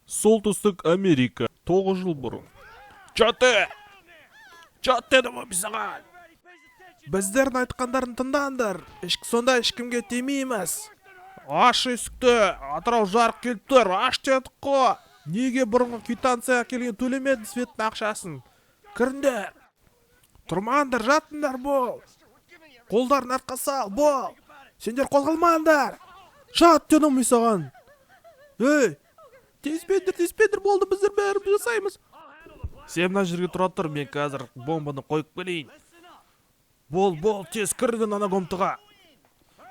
Солтүстік Америка, 9 жыл бұрын. Чоты! Чот дедім ғой мен саған! Біздердің айтқандарын тыңдаңдар. Сонда ешкімге тимейміз. Аш есікті, Атырау жарық келіп тұр, аш дедік қой. Неге бұрынғы квитанцияға келген төлемедің светтің ақшасын? Кіріңдер. Тұрмаңдар, жатыңдар, бол. Қолдарын артқа сал, бол. Сендер қозғалмаңдар. Жат дедім мен саған. Ей, тиіспеңдер, тиіспеңдер, болды, біздер бәріміз жасаймыз. Сен мына жерге тұра тұр, мен қазір бомбаны қойып келейін. Бол, бол, тез кірдің ана комнатаға.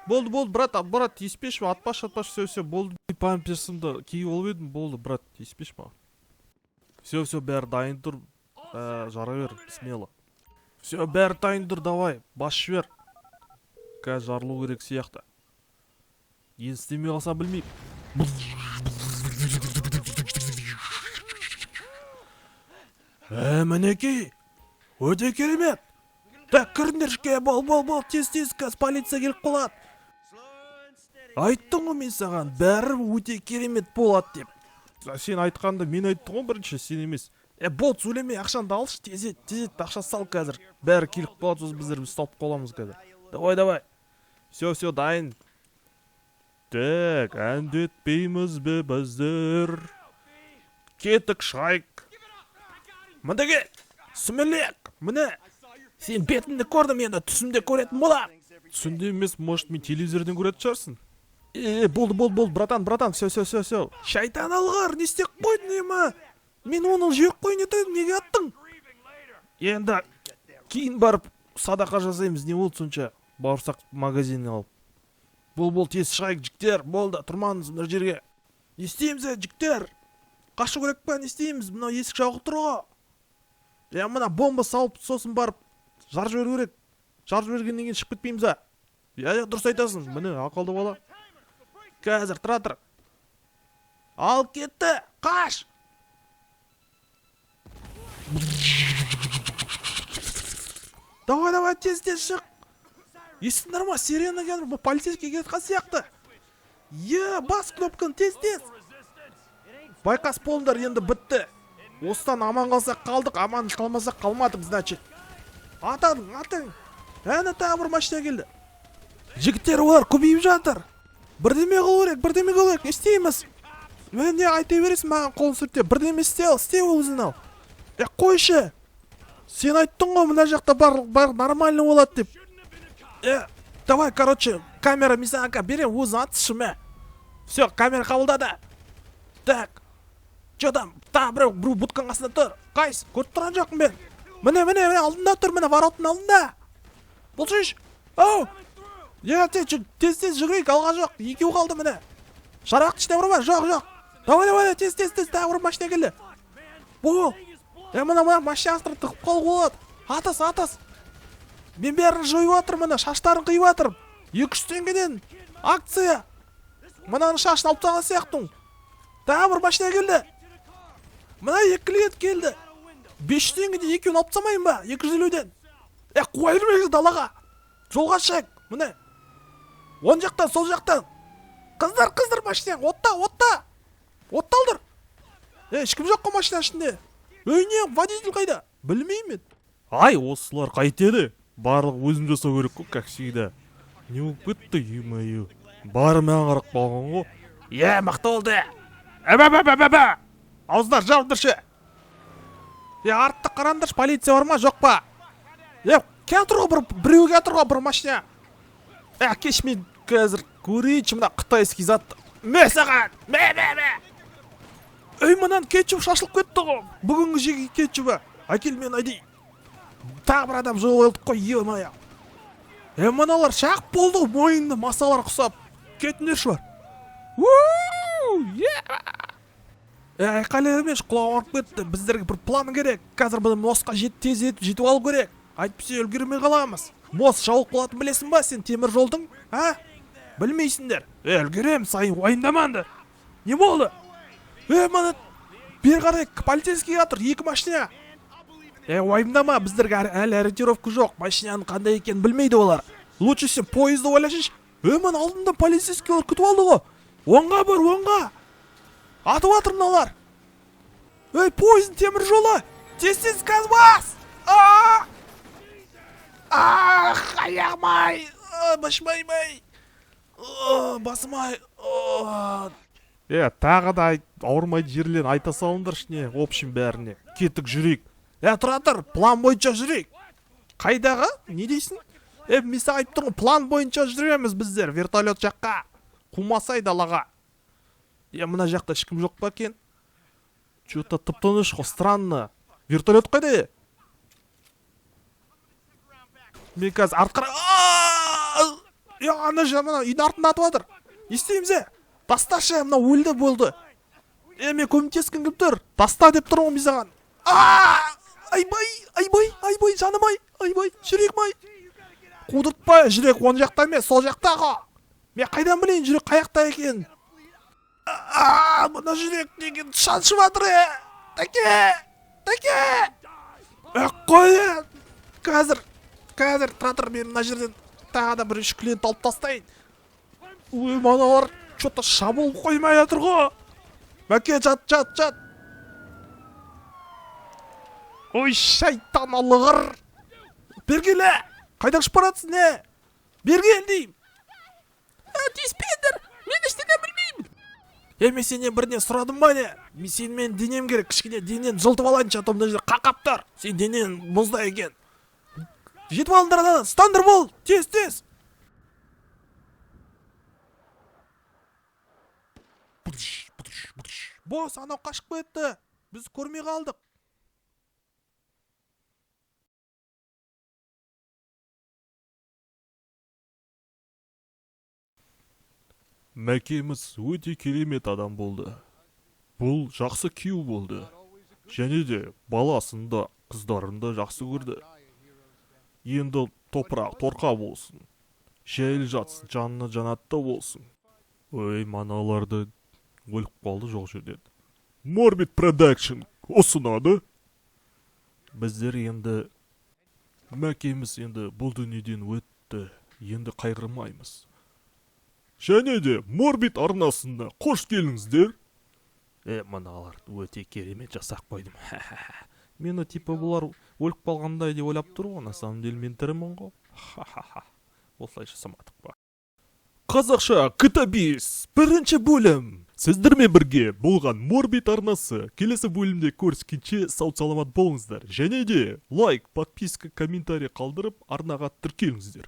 Болды, болды, брат, брат, тиіспеші, атпашы, атпашы, все, все, болды. Памперсімді киіп алып едім, болды, брат, тиіспеші маған. Все, все, бәрі дайын тұр, жара бер, смело. Все, бәрі дайын тұр, давай, бас жібер. Қазір жарылу керек сияқты. Енді істемей қалсам білмеймін. Мінекей, өте керемет. Так, кіріңдер ішке, бол, бол, бол, тез, тез, қазір полиция келіп қалады. Айттым ғой мен саған, бәрі өте керемет болады деп. Сен айтқанды мен айттым ғой бірінші, сен емес. Болды, сөйлеме, ақшаңды алшы, тез ет, тез ет, ақша сал қазір. Бәрі келіп қалады, сосын біздер ұсталып қаламыз қазір. Давай, давай. Все, все, дайын. Так, әндетпейміз бе біздер? Кеттік, шығайық. Мында кел, сүмелек, міне. Сен бетіңді көрдім, енді түсімде көретін болам. Түсінде емес, может, мен телевизорден көретін шығарсың. Болды, болды, болды, братан, братан, все, все, все, все. Шайтан алғыр, не істеп қойдың ема? Мен оны жеп қойын едім, неге аттың? Енді кейін барып садақа жасаймыз, не болды сонша? Бауырсақ магазиніне алып. Бол, бол, тез шығайық, жігіттер, болды, тұрмаңыз мына жерге. Не істейміз, жігіттер? Қашу керек па, не істейміз? Мынау есік жабық тұр ғой. Мына бомба салып, сосын барып жарып жіберу керек. Жарып жібергеннен кейін шығып кетпейміз, а? Иә, иә, дұрыс айтасың. Міне, ақылды бала. Қазір тұра тұр. Ал кетті, қаш! Давай, давай, тез, тез шық. Естіңдер ма, сирена келіп, бұл полицейский келіп жатқан сияқты. Е, бас кнопканы, тез, тез. Байқас болыңдар, енді бітті. Осыдан аман қалсақ қалдық, аман қалмасақ қалмадық, значит. Атадың, атың. Әне тағы бір машина келді. Жігіттер, олар көбейіп жатыр. Бірдеме қылу керек, бірдеме қылу керек. Не істейміз? Мен не айта бересің маған қолын сүрте. Бірдеме істе ал, істе өзің ал. Қойшы. Сен айттың ғой, мына жақта бар нормально болады деп. Давай, камера мен саған беремін, өзің атысшы, мә. Все, камера қабылдады. Так. Че там? Тағы біреу будканың қасында тұр. Қайсы? Көріп тұрған жоқпын мен. Міне, міне, міне, алдында тұр, міне, вороттың алдында. Болсайшы. Ау! Е, тез, тез, тез жүгірейік, алға жоқ. Екеу қалды, міне. Шарақты ішіне ұрма, жоқ, жоқ. Давай, давай, тез, тез, тез, тағы бір машина келді. Бол. Мына, мына машина астына тығып қалуға болады. Атыс, атыс. Мен бәрін жойып жатырмын, міне, шаштарын қиып жатырмын. Екі жүз теңгеден акция. Мынаның шашын алып тастаған сияқтымын. Тағы бір машина келді. Мына екі клиент келді. 500 теңгеден екеуін алып тастамайын ба? Екі жүз елуден. Қуа бермеңіз далаға. Жолға шық, міне. Оң жақтан, сол жақтан. Қыздар, қыздар машина, отта, отта. Отта алдыр. Ешкім жоқ қой машина ішінде. Ей, не, водитель қайда? Білмеймін мен. Ай, осылар қайтеді? Барлығы өзім жасау керек қой, как всегда. Не болып кетті, ё-моё. Бары маған қарап қалған ғой. Е, мықты болды. Әбә-бә-бә-бә-бә. Ауыздар жабыңдаршы. Артты қараңдаршы, полиция бар ма, жоқ па? Келе тұр ғой, біреу келе тұр ғой, бір машина. Кеш мен қазір көрейінші мына қытайский затты. Мә саған, мә, мә, мә. Ей, мынан кетчуп шашылып кетті ғой. Бүгінгі жеген кетчубы. Әкел мен айдай. Тағы бір адам жолы алдық қой, ё-моё. Мыналар шақ болды ғой, мойынды масалар құсап. Кетіңдерші бар. Уу, е! Айқайлай бермеші, құлағым ауырып кетті. Біздерге бір план керек. Қазір біз мостқа тез жетіп алу керек. Әйтпесе үлгермей қаламыз. Мост жауып қалатынын білесің ба сен, темір жолдың? А? Білмейсіңдер. Үлгеремін, сайын уайымдамаңдар. Не болды? Мына бері қарай полицейский жатыр, екі машина. Уайымдама, біздерге әлі ориентировка жоқ. Машинаның қандай екенін білмейді олар. Лучше сен поезді ойласайшы. Мына алдында полицейскийлер күтіп алды ғой. Оңға бар, оңға. Атып жатыр мыналар. Ей, пойыздың темір жолы! Тез-тез газ бас! Ах, аяғым ай! Башым ай, ай! Басым ай! Тағы да ауырмайтын жерлерін айта салыңдаршы не, в общем бәріне. Кеттік, жүрейік. Тұра тұр, план бойынша жүрейік. Қайдағы? Не дейсің? Мен саған айтып тұрмын, план бойынша жүреміз біздер, вертолет жаққа. Қумасай далаға. Мына жақта ешкім жоқ па екен? Чё-то тып-тыныш қой, странно. Вертолет қайда? Мен қазір артқа ана жер, мына үйдің артында атып жатыр. Не істейміз, е? Тасташы, мына өлді болды. Мен көмектескім келіп тұр. Таста деп тұрмын ғой мен саған. Айбай, айбай, айбай, жаным ай, айбай, жүрегім ай. Қудыртпа, жүрек оң жақта емес, сол жақта ғой. Мен қайдан білейін жүрек қай жақта екенін? Мына жүрек деген шаншып жатыр, е. Тәке, тәке. Қой, е. Қазір, қазір, тұра тұр, мен мына жерден тағы да бір үш клиент алып тастайын. Ой, мыналар чё-то шабуыл қоймай жатыр ғой. Мәке, жат, жат, жат. Ой, шайтан алғыр. Бері кел, е. Қайда ұшып баратсың, е? Бері кел деймін. Тиіспеңдер, мен ештеңе білмеймін. Мен сенен бірдеңе сұрадым ба, не? Мен сенімен денем керек, кішкене денені жылытып алайыншы, а то мына жерде қақап тұр. Сен денең мұздай екен. Жетіп алыңдар, ана, ұстаңдар бол, тез, тез. Бос, анау қашып кетті. Біз көрмей қалдық. Мәкеміз өте керемет адам болды. Бұл жақсы күйеу болды. Және де баласын да, қыздарын да жақсы көрді. Енді топырақ торқа болсын. Жайлы жатсын, жанына жанатта болсын. Ой, маналарды өліп қалды жоқ жерден. Морбид Продакшн ұсынады. Біздер енді Мәкеміз енді бұл дүниеден өтті. Енді қайғырмаймыз. Және де Морбид арнасында қош келдіңіздер. Мыналар өте керемет жасап қойдым. Мені типа бұлар өліп қалғандай деп ойлап тұр ғой, на самом деле мен тірімін ғой. Ха-ха-ха. Осылай жасамадық па? Қазақша GTA 5 бірінші бөлім. Сіздермен бірге болған Морбид арнасы. Келесі бөлімде көріскенше сау-саламат болыңыздар. Және де лайк, подписка, комментарий қалдырып арнаға тіркеліңіздер.